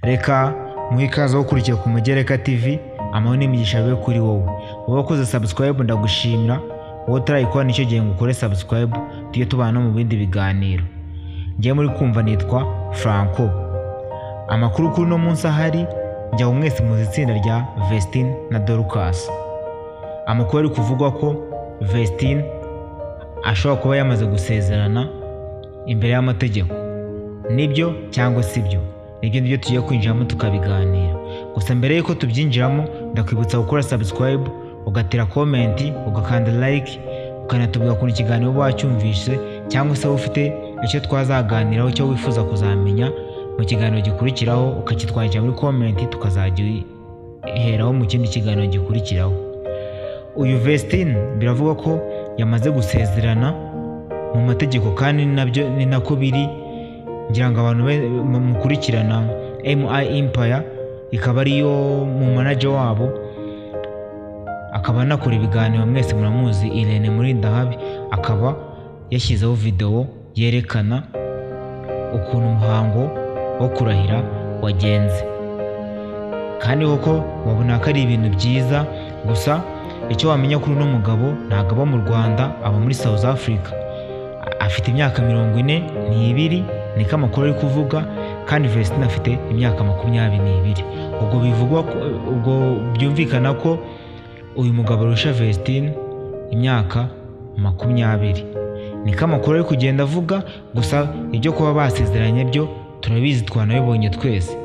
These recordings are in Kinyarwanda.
Reka muhe ikaze wo gukurikira ku Mugereka TV. Amahoro n'imigisha bibe kuri wowe. Wowe wakoze subscribe, ndagushimira. Wowe utarayikora, nicyo gihe ngo ukore subscribe, tujye tubana no mu bindi biganiro. Ngiye muri kumva, nitwa Franco. Amakuru kuri uno munsi ahari, njya mwese muzi itsinda rya Vestine na Dorcas. Amakuru ari kuvugwa ko Vestine ashobora kuba yamaze gusezerana imbere y'amategeko. Nibyo cyangwa si byo? Nibyo nibyo tugiye kwinjiramo tukabiganira. Gusa mbere y'uko tubyinjiramo, ndakwibutsa gukora subscribe, ugatera comment, ugakanda like, ukanatubwira ukuntu ikiganiro uba wacyumvise, cyangwa se wowe ufite icyo twazaganiraho, icyo wifuza kuzamenya mu kiganiro gikurikiraho, ukakitwandikira muri comment, tukazajya iheraho mu kindi kiganiro gikurikiraho. Uyu Vestine biravugwa ko yamaze gusezerana mu mategeko, kandi nabyo ni nako biri. Ngira ngo abantu mukurikirana MI Empire, ikaba ariyo mu manager wabo, akaba anakora ibiganiro, mwese muramuzi, Irene Murindahabi, akaba yashyizeho video yerekana ukuntu umuhango wo kurahira wagenze, kandi koko wabona ko ari ibintu byiza. Gusa icyo wamenya kuri uno mugabo, ntabwo aba mu Rwanda, aba muri South Africa. Afite imyaka 42, niko amakuru ari kuvuga, kandi Vestine afite imyaka 22. Ubwo bivugwa ubwo byumvikana ko uyu mugabo arusha Vestine imyaka 20, niko amakuru ari kugenda avuga. Gusa ibyo kuba basezeranye byo turabizi, twanabibonye twese.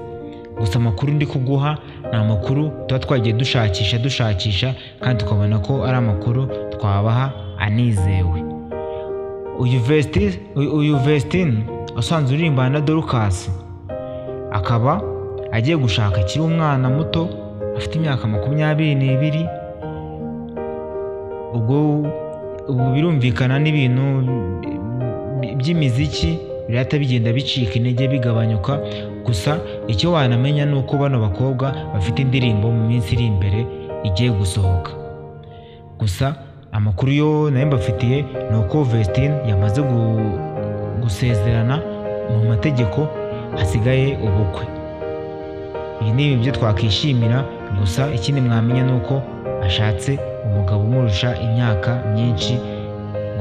Gusa amakuru ndi kuguha ni amakuru tuba twagiye dushakisha dushakisha, kandi tukabona ko ari amakuru twabaha anizewe. Uyu Vestine usanzwe uririmbana na Dorcas, akaba agiye gushaka akiri umwana muto, afite imyaka 22. Ubwo ubu birumvikana n'ibintu by'imiziki birahita bigenda bicika intege, bigabanyuka. Gusa icyo wanamenya ni uko bano bakobwa bafite indirimbo mu minsi iri imbere igiye gusohoka. Gusa amakuru yo nayo mbafitiye ni uko Vestine yamaze gusezerana mu mategeko, hasigaye ubukwe. Ibi ni ibyo twakishimira. Gusa ikindi mwamenya ni uko ashatse umugabo umurusha imyaka myinshi.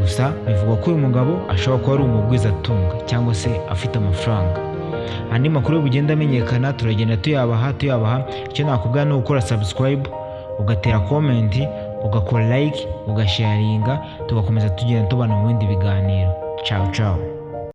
Gusa bivugwa ko uyu mugabo ashobora kuba ari umugwizatunga cyangwa se afite amafaranga. Andi makuru bugenda amenyekana turagenda tuyabaha tuyabaha. Icyo nakubwira ni ugukora subscribe, ugatera comment, ugakora like, ugasharinga, tugakomeza tugenda tubana mu bindi biganiro. Ciao ciao.